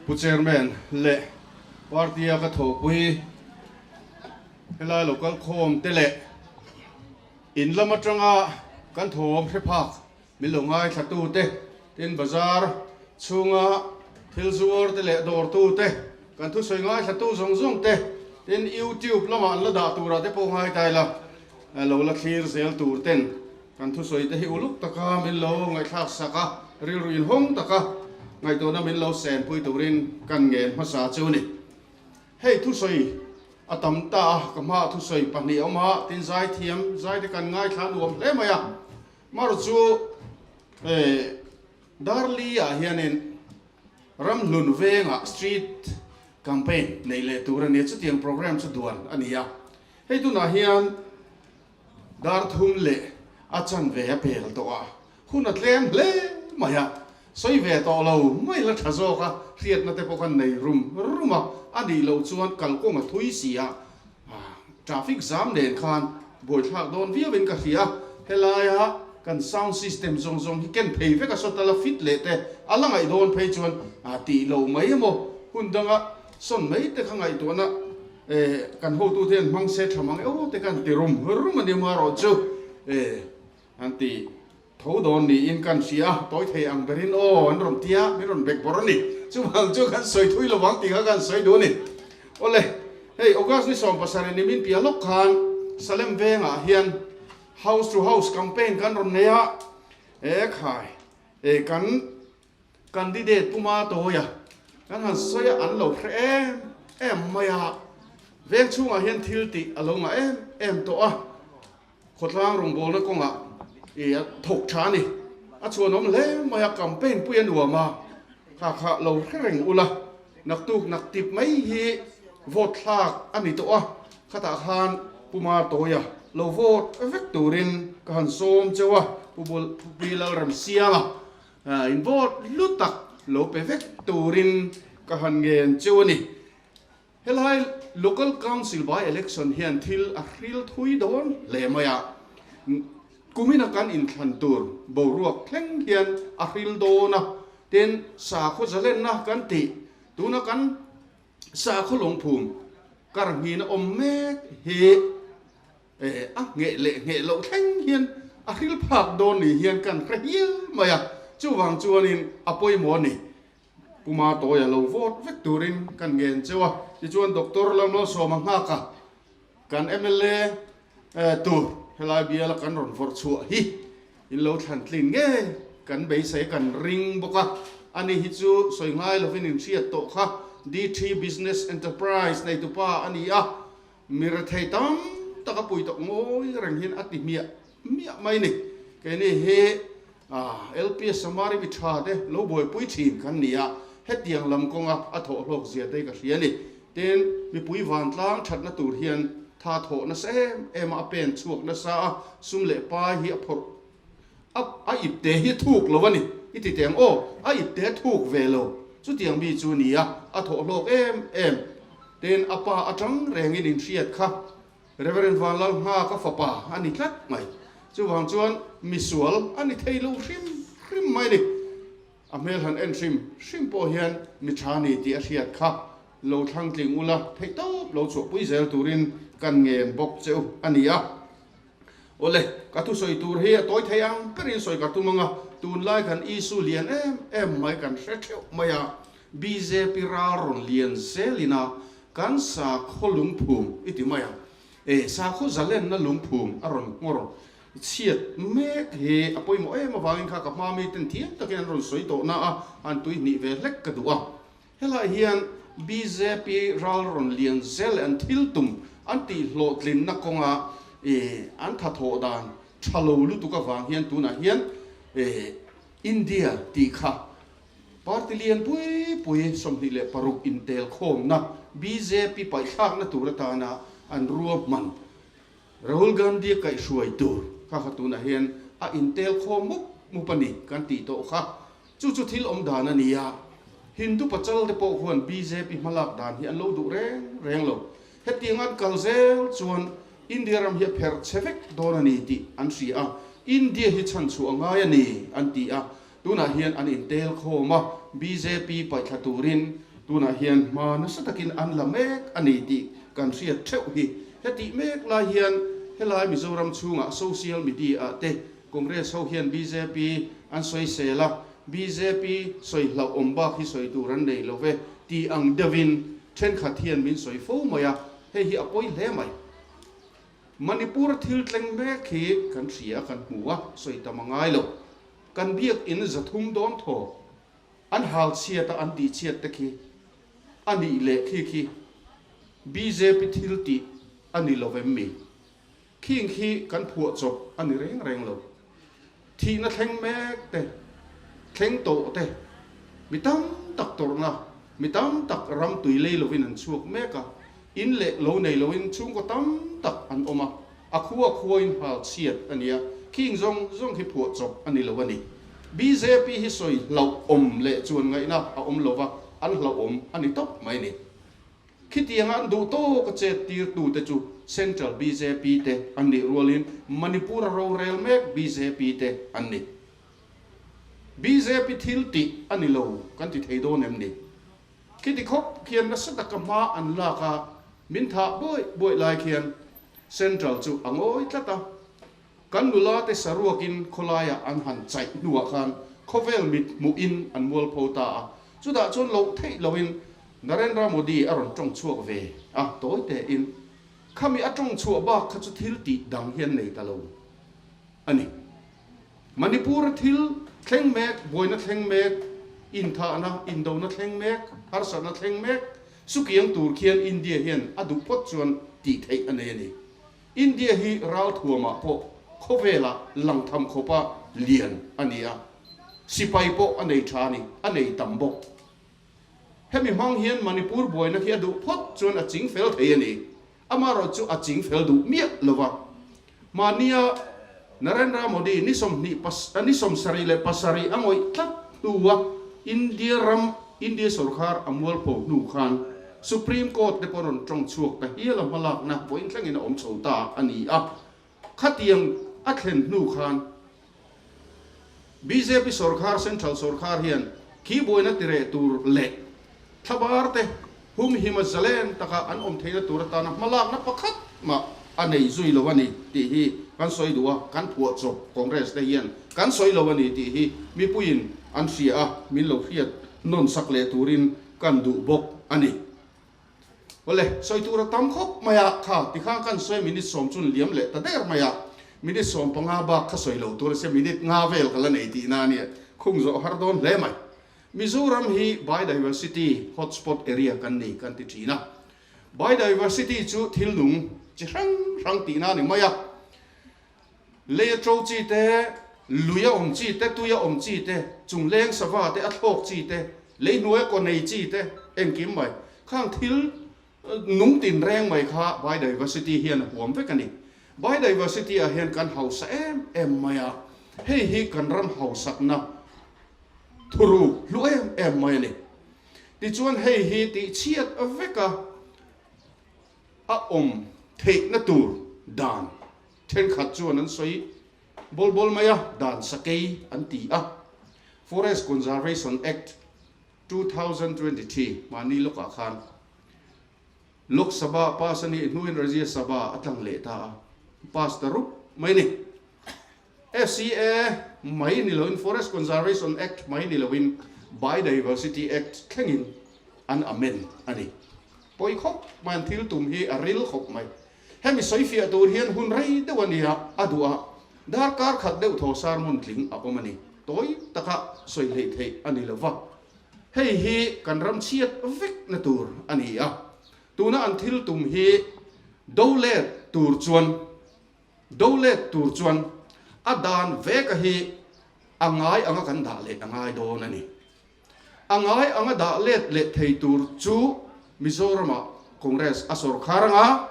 Pu Chairman leh Party a ka thawhpui helai lo kal khawm te leh in lam atanga kan thawm hre phak min lo ngaithla tu te, tin bazar chhunga thil zuar te leh dawr tu te, kan thusawi ngaithla tu zawng zawng te, tin YouTube lamah an la dah turah te pawh ngaitai la lo la thlir zel tur ten Kan thusawi te hi uluk taka min lo ngaihthlak sak a, rilru inhawng taka ngaihtuahna min lo senpui turin kan ngen hmasa chu ni. Hei thusawi a tam ta a, ka hmaah thusawi pahnih a awm a, tin zaithiam zai te kan ngaithla nuam hle mai a. Mar chu Darli ah hianin Ramhlun vengah street campaign neih leh tur a ni a, chutiang programme chu duan a ni a. Hei tunah hian Dar thum leh a chanve a pel tawh a, hun a tlem hle mai a, sawi ve tawh lo mai la tha zawk a, hriatna te pawh khan nei rum rum a, a nih loh chuan kalkawng a thui si a, traffic zam nen khan buaithlak dawn viau in ka hria, helaia kan sound system zawng zawng hi ken phei vek a sawt a la fit leh te a la ngaih dawn phei chuan tih loh mai emaw hun danga sawn mai te kha ngaihtuahna Eh, kan hotu te an hmang se tha mang eo te kan ti rum rum a ni marawh chu eh an ti tho dawn niin kan hria a, tawi thei ang berin aw an rawn tia min rawn bek bawrh a ni. Chuvang chu kan sawi thui lovang tih kha kan sawi duh a ni. Awle, hei August ni 70 ni min piah lawk khan Salem vengah hian house to house campaign kan rawn nei a, eh khai eh kan Candidate puma tawia kan han sawi a an lo hre em em mai a, veng chhungah hian thil tih a lo ngah em em tawh a, khawtlang rawngbawlna kawngah ih a thawk tha a ni, a chhuanawm hle mai a, campaign pui a nuam a, kha kha lo hre reng ula, naktuk naktip mai hi vote thlak a ni tawh a, khatah khan puma tawia lo vote vek turin ka han sawm cheu a, Pu Pu Lalremsiama. In vote hlu tak lo pe vek turin ka han ngen cheu a ni. Helai Local Council by Election hian thil a hril thui dawn hle mai a, kumina kan inthlan tur boruak thleng hian a hril dawn a, tin sakhaw zalenna kan tih tuna kan sakhaw lungphum kar nghina awm mek hi Eh, a ngheh leh ngheh loh thleng hian a hril phak dawn ni hian kan hre hial mai a, chuvang chuanin a pawimawh a ni. Puma tawia lo vote vek turin kan ngen cheu a, tichuan Doctor Lalmalsawma nghak a, kan mla tur helai biala kan rawn vawrh chhuah hi in lo thlan tlin ngei kan beisei kan ring bawk a, ani hi chu sawi ngai lovin in hriat tawh kha DT Business Enterprise neitupa a ni a, Mi rethei tam tak a pui tawh ngawi reng hian a ti hmiah hmiah mai ni. Keini hi LPS Samari mi tha te lo buaipui thin kan ni a, hetiang lam kawnga a thawh hlawk zia te ka hria a ni. Tin, mipui vantlang thatna tur hian tha thawh nasa em em a, a pen chhuak nasa a, sum leh pai hi a phawrh a, a ip te hi thuk lo a ni. I ti teh ang aw, a ip te thuk ve lo. Chutiang mi chu ni a, a thawh hlawk em em. Tin, a pa atang rengin inhriat kha Reverend Vanlalhma ka fapa a ni tlat mai. Chuvang chuan misual a ni thei lo hrim hrim mai ni. A hmel han en hrim hrim pawh hian mi tha ni tih a hriat kha lo thlang tling ula theihtawp lo chhuahpui zel turin kan ngen bawk che u a ni a. Awle, ka thusawi tur hi a tawi thei ang berin sawi ka tum ang a, tunlai kan issue lian em em mai kan hre theuh mai a, Bjp ral rawn lian zelin a kan sakhaw lungphum i ti mai a, e sakhaw zalenna lungphum a rawn nghawr chhiat mek hi a pawimawh em avangin kha ka hma mi ten thiam takin an rawn sawi tawh na a, an tui hnih ve hlek ka duh a. Helai hian bjp ral rawn lian zel leh an thil tum an tih hlawhtlinna kawnga e an thathawh dan tha lo lutuk avang hian tunah hian e India tih kha Party lian pui pui 26 intel khawmna bjp paihthlakna tur atana an ruahman Rahul Gandhi a kaihhruai tur kha kha tunah hian a intel khawm mup mup a ni kan tih tawh kha. Chu chu thil awm dan a ni a, Hindu pachal te pawh khuan bjp hmalak dan hi an lo duh reng reng lo. Hetiang an kal zel chuan India ram hi a pherh chhe vek dawn a ni tih an hria a, India hi chhanchhuah a ngai a ni an ti a, Tunah hian an intel khawm a, bjp paihthla turin Tunah hian hma nasa takin an la mek a ni tih kan hriat theuh hi. Hetih mek lai hian helai Mizoram chhungah social media ah te Congress ho hian bjp an sawisel a, bjp sawi hlauhawm bak hi sawi tur an nei lo ve tih ang deuhin thenkhat hian min sawi fo mai a, hei hi a pawi hle mai. Manipur thil tleng mek hi kan hria kan hmu a, sawi tam a ngai lo. Kan biakinn 300 dawn thaw. An hal chhiat a an tih chhiat te khi a nih leh khi khi bjp thil tih a ni lo vem mi? Khing khi kan phuah chawp a ni reng reng lo. Thihna thleng mek te, thleng tawh te, mi tam tak tawrhna, mi tam tak ram tui lei lovin an chhuak mek a, in leh lo nei loin chhungkaw tam tak an awm a. A khua khuain hal chhiat a nia, khing zawng zawng khi phuah chawp a ni lo a ni. Bjp hi sawi hlauhawm leh chuan ngaihna a awm lo va, an hlauhawm a ni tawp mai ni. Khitianga an duh tawk a chet tirtute chu Central bjp te an nih rualin Manipur a rorel mek bjp te an ni. Bjp thil tih a ni lo kan ti thei dawn em ni? Khiti khawp khian nasa taka hma an lak a, min thah buaih buaih lai khian Central chu a ngawi tlat a. Kan nula te saruakin khawlaiah an han chaih hnuah khan khawvel mit hmuhin an mualpho ta a. Chutah chuan loh theih loin Narendra Modi a rawn tawng chhuak ve a, tawi tein khami a tawng chhuah bak kha chu thil tih dang hian nei ta lo a ni. Manipur-a thil thleng mek, buaina thleng mek, inthahna, indona thleng mek, harsatna thleng mek, sukiang tur khian India hian a duh phawt chuan tih theih a nei a ni. India hi ralthuamah pawh khawvelah langtham khawpa lian a ni a, sipai pawh a nei tha a ni, a nei tam bawk. Hemi hmang hian Manipur buaina khi a duh phawt chuan a ching fel thei a ni. Amaherawh chu a ching fel duh miah lo va. Mahnia Narendra Modi ni 27 ni 77 a ngawih tlat hnua India ram India sorkar a mualpho hnu khan Supreme Court te pawh rawn tawng chhuak ta hial a hmalakna vawiin thlengin a awm chho ta a ni a. Khatiang a thlen hnu khan Bjp sorkar, Central sorkar hian khi buaina tireh tur leh thlabar te humhima zalen taka an awm theihna tur atana hmalakna pakhat mah a nei zui lo a ni tih hi kan sawi duh a, kan phuah chawp Congress te hian kan sawi lo a ni tih hi mipuiin an hria a, min lo hriat nawn sak leh turin kan duh bawk a ni. Awle, sawi tur a tam khawp mai a, kha tikhan kan sawi minute sawm chun liam leh ta der mai a, minute 15 bak kha sawi lo tur a sia, minute nga vel ka la nei tihna a nia, khung zawh har dawn hle mai. Mizoram hi biodiversity hotspot area kan ni kan ti thin a, biodiversity chu thil nung chi hrang hrang tihna a ni mai a, Lei a ṭo chi te, lui a awm chi te, tui a awm chi te, chungleng sava te, a thlawk chi te, lei hnuai a kaw nei chi te, engkim mai. Khang thil nung tin reng mai kha biodiversity hian a huam vek a ni. Biodiversity ah hian kan hausa em em mai a, hei hi kan ram hausakna thuruk hlu em em mai a ni. Tichuan hei hi tihchhiat vek a. A awm theihna tur dan thenkhat chuan an sawi bawl bawl mai a, dan sakei an ti a. Forest Conservation Act 2023 mahni lawkah khan Lok Sabha pass a nih hnuin Rajya Sabha a tlang leh ta a, pass ta rup mai a ni. FCA mai ni loin Forest Conservation Act mai ni loin Biodiversity Act thlengin an amend a ni. Pawi khawp mai an thil tum hi a ril khawp mai. Hemi sawifiah tur hian hun rei deuh a nia a duh a, darkar khat deuh thaw sermon tling a awm a ni. Tawi taka sawi hleih theih a ni lo va. Hei hi kan ram chhiat vekna tur a ni a. Tuna an thil tum hi do let tur chuan Do let tur chuan a dan veka hi a ngai anga kan dah leh a ngai dawn a ni. A ngai anga dah let leh thei tur chu Mizoramah Congress a sawrkhar anga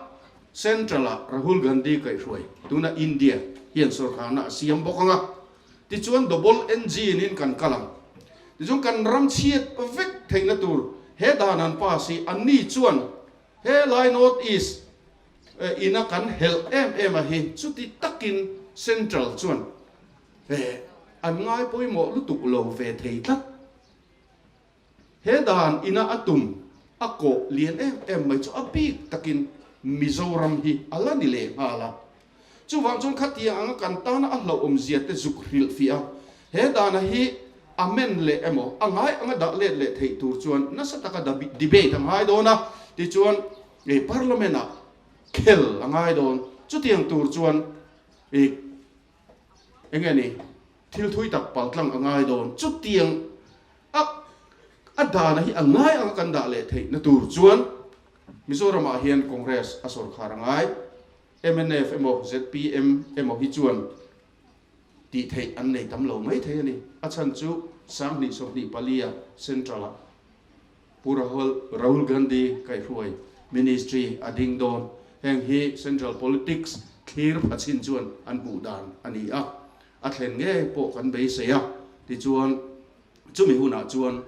Central-ah Rahul Gandhi kaihhruai tuna India hian sawrkharna a siam bawk anga tichuan double engine in kan kal ang. Tichuan kan ram chhiat vek theihna tur he dan an pass hi anni chuan Helai North East ina kan helh em em a hi chuti takin Central chuan an ngai pawimawh lutuk lo ve thei tlat. He dan ina a tum a kawh lian em em mai chu a bik takin Mizoram hi a la ni leh nghal a. Chuvang chuan khatiang anga kan tana a hlauhawmzia te zuk hrilh fiah a, he dana hi amend leh emaw a ngai anga dah let leh theih tur chuan nasa taka debate a ngai dawn a, tichuan Parliament ah khel a ngai dawn. Chutiang tur chuan eng nge ni thil thui tak paltlang a ngai dawn. Chutiang a a dana hi a ngai anga kan dah leh theihna tur chuan Mizoramah hian Congress a sawrkhar a ngai. Mnf emaw zpm emaw hi chuan tih theih an nei tam lo mai thei a ni. A chhan chu 2024 a Central ah Pu Rahul Rahul Gandhi kaihhruai Ministry a ding dawn. Heng hi Central Politics thlir pha chin chuan an hmuh dan a ni a, a thlen ngei pawh kan beisei a. Tichuan chumi hunah chuan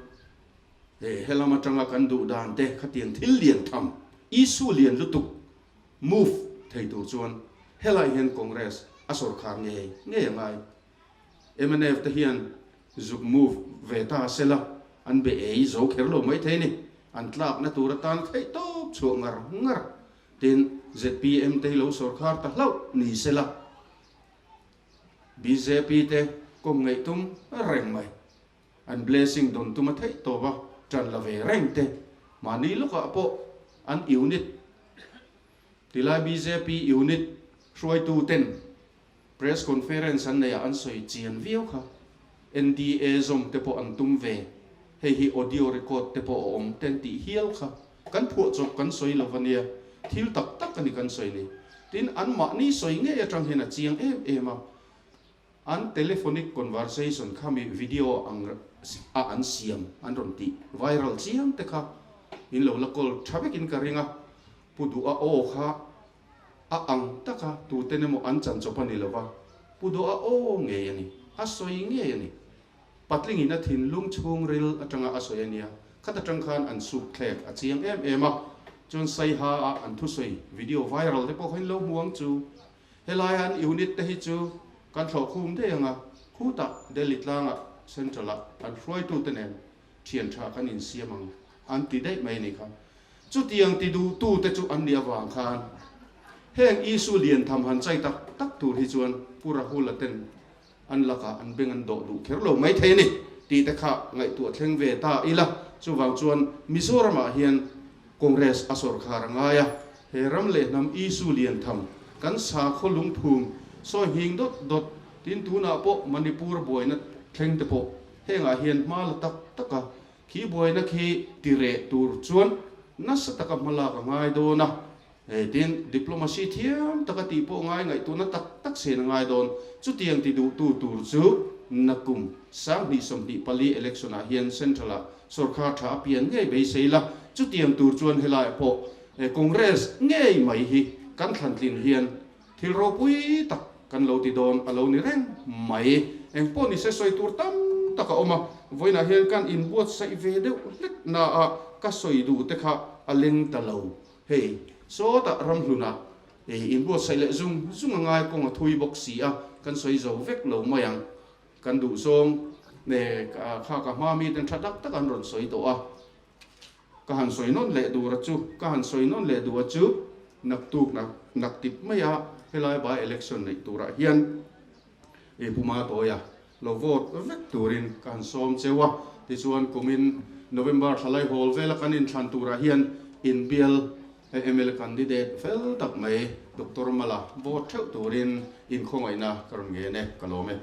he lam atanga kan duh dan te khatiang thil lian tham, issue lian lutuk Move thei tur chuan helai hian Congress a sawrkhar ngei ngei a ngai. Mnf te hian zuk move ve ta sela an be ei zo kher lo mai thei ni. An tlakna tur atan theih tawp chhuah ngar ngar. Tin, zpm te hi lo sawrkhar ta hlauh ni sela bjp te kawm ngaih tum reng mai. An blessing dawn tum a theih tawp a, ṭan la ve reng te. Mahni lawkah pawh an unit, tilai bjp unit hruaitu ten press conference an neih ah an sawi chian viau kha. NDA zawm te pawh an tum ve, hei hi audio record te pawh a awm te an tih hial kha. Kan phuahchawp kan sawi lo va nia, thil tak tak a ni kan sawi ni. Tin, anmahni sawi ngei aṭang hian a chiang em em a. An telephonic conversation kha mi video ang a an siam an rawn tih viral chiang te kha in lo la call tha vekin ka ring a, Pu Duha aw kha a ang taka tuten emaw an chan chawp a ni lova, Pu Duha aw ngei a ni, a sawi ngei a ni. Patlingin a thinlung chhungril atanga a sawi a nia, khat atang khan an suk thlek a chiang em em a, chuan Saiha a an thusawi video viral te pawh kha in lo hmu ang chu. Helaia an unit te hi chu kan thlawh khum daih ang a, khutah Delhi tlangah Central ah an hruaitute nen thian tha kan insiam ang an ti daih mai a nih kha. Chutiang ti duhtute chu an nih avang khan heng issue lian tham han chai tak tak tur hi chuan Pu Rahul-a ten an lakah an beng an dawh duh kher lo mai thei a ni tih te kha ngaihtuah thleng ve ta ila. Chuvang chuan Mizoramah hian Congress a sawrkhar a ngai a, he ram leh hnam issue lian tham kan sakhaw lungphum sawi nghing dawt dawt tin tunah pawh Manipur buaina thleng te pawh hengah hian hma la tak tak a, khi buaina khi ti reh tur chuan nasa taka hmalak a ngai dawn a. Hei tin, diplomacy thiam taka tih pawh ngai ngaihtuahna tak tak sen a ngai dawn. Chutiang ti duhtu tur chu nakum 2024 election ah hian Central ah sawrkhar tha a pian ngei beisei la. Chutiang tur chuan helaiah pawh Congress ngei mai hi kan thlantlin hian thil ropui tak kan lo ti dawn a lo ni reng mai. Engpawh nise sawi tur tam tak a awm a, vawiinah hian kan inbuatsaih ve deuh hlek naah ka sawi duh te kha a leng ta lo. Hei, sawtah ramhlunah ei inbuatsaih leh zung zung a ngai kawng a thui bawk si a, kan sawi zo vek lo mai ang. Kan duh zawng nge kha ka hma miten tha tak tak an rawn sawi tawh a, ka han sawi nawn leh dur a chu, ka han sawi nawn leh duh a chu naktuk naktip maia helai by election neih turah hian ei puma tawia Lo vote vek turin ka han sawm cheu a, tichuan kumin November thla laihawl vela kan inthlan turah hian inbial mla candidate fel tak mai Doctor Mala vote theuh turin inkhawngaihna ka rawn ngen e, ka lawm e.